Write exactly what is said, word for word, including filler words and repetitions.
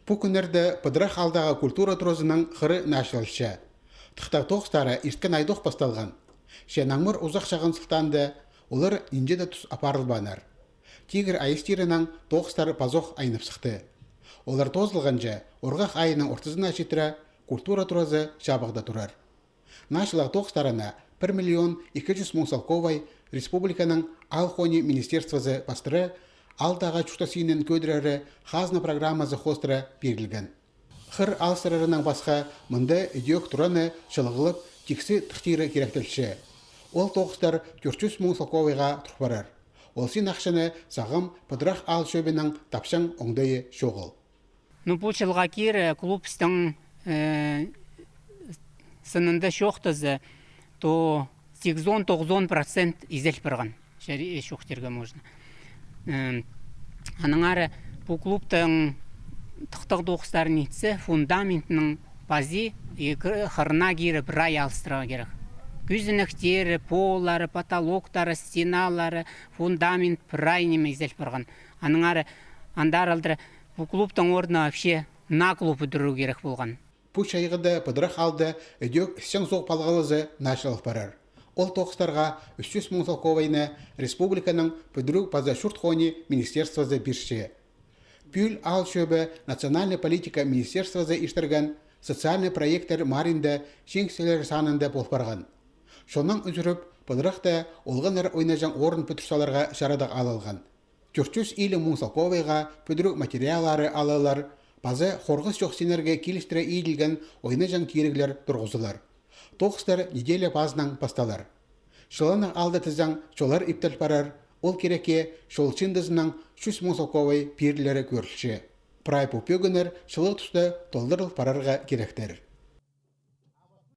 Пу кӱннерде Пыдырах аалдағы культура туразының хыры началалча. Тыхтағ тоғыстары ирткен айдох пасталған. Че наңмыр узах чағын сылтаанда олар нинҷе дее тус апарылбааннар. Тигір айастирынаң тоғыстар пазох айнап сыхты. Олар тоозылғанҷа, орғах айының ортызына читіре культура туразы чабығда турар. Началлығ тоғыстарына пір миллион ікі чӱс муң салковай республиканың аал хонии министерствозы пастыра, аалдағы чуртас иинін кӧдірері хазна программазы хоостыра пирілген. Хыр алыстырарынаң пасха, мында ідӧк тураны чылығлап, тиксі тыхтирға киректелче. Ол тоғыстар тӧрт чӱс муң салковайға тур парар. Ол син ахчаны сағам Пыдырах аал чӧбінің тапчаң оңдайы чоғыл. Ну, пу чылға кире клубтың, э, сынында чоохтаза, то сигізон-тоғызон процент изел парған. Чарир, э, чоохтирға можно. Э, аннаңар пу клубтың тыхтағ тоғыстарын итсе, фундаментнің пазы, и кы-, хырына кире прай алыстырарға кирек. Кӱзенектері, поллары, потолоктары, стеналары, фундамент, прай ниме изел парған. Аннаңар андар алдыра пу клубтың орнына вообще наа клуб удурур кирек полған. Пу чайғыда Пыдырах аалда ідӧк ісчең суғ палғалызы началал парар. Ол тоғыстарға ӱс чӱс муң салковайны республиканың пӱдіріг паза чурт хонии министерствозы пирче. Пӱӱл аал чӧбі национальнай политика министерствозы иртірген социальнай проекттер маринда чиңісчілер санында пол парған. Чоннаң ӱзӱріп, Пыдырахта олғаннар ойнаҷаң орын пӱдір саларға чарадығ алылған. Тӧрт чӱс илиг муң салковайға пӱдіріг материаллары алылар, паза хорғыс чох синнерге килістіре иділген ойнаҷаң киріглер турғызылар. Тоғыстар неделя пазынаң пасталар. Чыланнығ аалда тізең, чоллар иптел парар, ол кирекке чол чыындызынаң чӱс муң салковай пирілері кӧрілче. Прай пу пӧгіннер чылығ туста толдырыл парарға киректер.